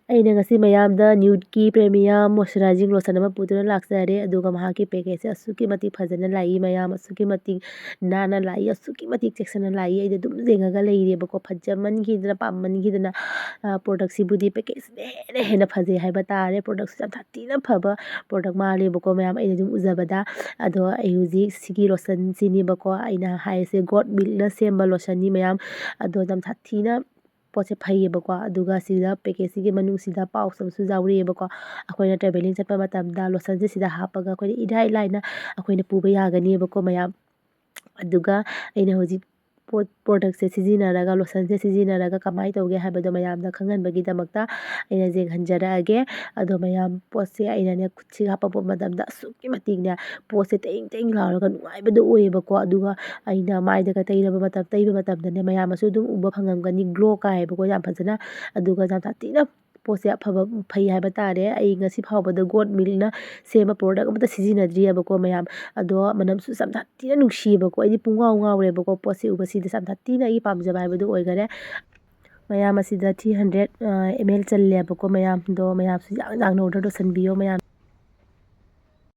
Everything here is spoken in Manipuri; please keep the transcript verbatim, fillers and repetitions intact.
ꯑꯩꯅ ꯉꯁꯤ ꯃꯌꯥꯝꯗ ꯅ꯭ꯌꯨꯠꯀꯤ ꯄ꯭ꯔꯦꯃꯤꯌꯝ ꯃꯣꯏꯆꯔꯥꯏꯖꯤꯡ ꯂꯣꯁꯟ ꯑꯃ ꯄꯨꯗꯨꯅ ꯂꯥꯛꯆꯔꯦ꯫ ꯑꯗꯨꯒ ꯃꯍꯥꯛꯀꯤ ꯄꯦꯀꯦꯖꯁꯦ ꯑꯁꯨꯛꯀꯤ ꯃꯇꯤꯛ ꯐꯖꯅ ꯂꯥꯛꯏ ꯃꯌꯥꯝ, ꯑꯁꯨꯛꯀꯤ ꯃꯇꯤꯛ ꯅꯥꯟꯅ ꯂꯥꯛꯏ, ꯑꯁꯨꯛꯀꯤ ꯃꯇꯤꯛ ꯆꯦꯛꯁꯤꯟꯅ ꯂꯥꯛꯏ꯫ ꯑꯩꯗꯤ ꯑꯗꯨꯝ ꯌꯦꯡꯉꯒ ꯂꯩꯔꯦꯕꯀꯣ, ꯐꯖꯃꯟꯈꯤꯗꯅ, ꯄꯥꯝꯃꯟꯈꯤꯗꯅ꯫ ꯄ꯭ꯔꯣꯗꯛꯁꯤꯕꯨꯗꯤ ꯄꯦꯀꯦꯖꯁꯤꯅ ꯍꯦꯟꯅ ꯍꯦꯟꯅ ꯐꯖꯩ ꯍꯥꯏꯕ ꯇꯥꯔꯦ꯫ ꯄ꯭ꯔꯣꯗꯛꯁꯤ ꯌꯥꯝ ꯁꯥꯊꯤꯅ ꯐꯕ ꯄ꯭ꯔꯣꯗꯛ ꯃꯥꯜꯂꯦꯕꯀꯣ ꯃꯌꯥꯝ, ꯑꯩꯅ ꯑꯗꯨꯝ ꯎꯖꯕꯗ꯫ ꯑꯗꯣ ꯑꯩ ꯍꯧꯖꯤꯛ ꯁꯤꯒꯤ ꯂꯣꯁꯟꯁꯤꯅꯦꯕꯀꯣ ꯑꯩꯅ ꯍꯥꯏꯔꯤꯁꯦ, ꯒꯣꯠ ꯃꯤꯜꯛꯅ ꯁꯦꯝꯕ ꯂꯣꯁꯟꯅꯤ ꯃꯌꯥꯝ꯫ ꯑꯗꯣ ꯌꯥꯝ ꯁꯥꯊꯤꯅ ꯄꯣꯠꯁꯦ ꯐꯩꯌꯦꯕꯀꯣ꯫ ꯑꯗꯨꯒ ꯁꯤꯗ ꯄꯦꯀꯦꯖꯁꯤꯒꯤ ꯃꯅꯨꯡꯁꯤꯗ ꯄꯥꯎꯁ ꯑꯃꯁꯨ ꯌꯥꯎꯔꯤꯑꯕꯀꯣ꯫ ꯑꯩꯈꯣꯏꯅ ꯇ꯭ꯔꯦꯚꯦꯂꯤꯡ ꯆꯠꯄ ꯃꯇꯝꯗ ꯂꯣꯁꯟꯁꯦ ꯁꯤꯗ ꯍꯥꯞꯄꯒ ꯑꯩꯈꯣꯏꯅ ꯏꯔꯥꯏ ꯂꯥꯏꯅ ꯑꯩꯈꯣꯏꯅ ꯄꯨꯕ ꯌꯥꯒꯅꯤꯕꯀꯣ ꯃꯌꯥꯝ꯫ ꯑꯗꯨꯒ ꯑꯩꯅ ꯍꯧꯖꯤꯛ ꯄꯣꯠ, ꯄ꯭ꯔꯣꯗꯛꯁꯦ ꯁꯤꯖꯤꯟꯅꯔꯒ, ꯂꯣꯁꯟꯁꯦ ꯁꯤꯖꯤꯟꯅꯔꯒ ꯀꯃꯥꯏꯅ ꯇꯧꯒꯦ ꯍꯥꯏꯕꯗꯣ ꯃꯌꯥꯝꯗ ꯈꯪꯍꯟꯕꯒꯤꯗꯃꯛꯇ ꯑꯩꯅ ꯌꯦꯡꯍꯟꯖꯔꯛꯑꯒꯦ꯫ ꯑꯗꯣ ꯃꯌꯥꯝ, ꯄꯣꯠꯁꯦ ꯑꯩꯅꯅꯦ ꯈꯨꯠꯁꯤꯒ ꯍꯥꯞꯄꯛꯄ ꯃꯇꯝꯗ ꯑꯁꯨꯛꯀꯤ ꯃꯇꯤꯛꯅꯦ ꯄꯣꯠꯁꯦ ꯇꯦꯡ ꯇꯦꯡ ꯂꯥꯎꯔꯒ ꯅꯨꯡꯉꯥꯏꯕꯗꯣ ꯑꯣꯏꯌꯦꯕꯀꯣ꯫ ꯑꯗꯨꯒ ꯑꯩꯅ ꯃꯥꯏꯗꯒ ꯇꯩꯔꯕ ꯃꯇꯝ, ꯇꯩꯕ ꯃꯇꯝꯗꯅꯦ ꯃꯌꯥꯝꯅꯁꯨ ꯑꯗꯨꯝ ꯎꯕ ꯐꯪꯉꯝꯒꯅꯤ, ꯒ꯭ꯂꯣ ꯀꯥꯏꯌꯦꯕꯀꯣ ꯌꯥꯝ ꯐꯖꯅ꯫ ꯑꯗꯨꯒ ꯌꯥꯝ ꯁꯥꯊꯤꯅ ꯄꯣꯠꯁꯦ ꯑꯐꯕ, ꯐꯩ ꯍꯥꯏꯕ ꯇꯥꯔꯦ꯫ ꯑꯩ ꯉꯁꯤ ꯐꯥꯎꯕꯗ ꯒꯣꯠ ꯃꯤꯜꯛꯅ ꯁꯦꯝꯕ ꯄ꯭ꯔꯣꯗꯛ ꯑꯃꯠꯇ ꯁꯤꯖꯤꯟꯅꯗ꯭ꯔꯤꯑꯕꯀꯣ ꯃꯌꯥꯝ꯫ ꯑꯗꯣ ꯃꯅꯝꯁꯨ ꯌꯥꯝ ꯁꯥꯊꯤꯅ ꯅꯨꯡꯁꯤꯌꯦꯕꯀꯣ꯫ ꯑꯩꯗꯤ ꯄꯨꯡꯉꯥꯎ ꯉꯥꯎꯔꯦꯕꯀꯣ ꯄꯣꯠꯁꯦ ꯎꯕꯁꯤꯗ꯫ ꯌꯥꯝ ꯁꯥꯊꯤꯅ ꯑꯩꯒꯤ ꯄꯥꯝꯖꯕ ꯍꯥꯏꯕꯗꯨ ꯑꯣꯏꯈꯔꯦ꯫ ꯃꯌꯥꯝ ꯑꯁꯤꯗ three hundred ml ꯆꯜꯂꯦꯕꯀꯣ ꯃꯌꯥꯝꯗꯣ꯫ ꯃꯌꯥꯝꯁꯨ ꯌꯥꯡ ꯌꯥꯡꯅ order ꯇꯧꯁꯟꯕꯤꯌꯣ ꯃꯌꯥꯝ꯫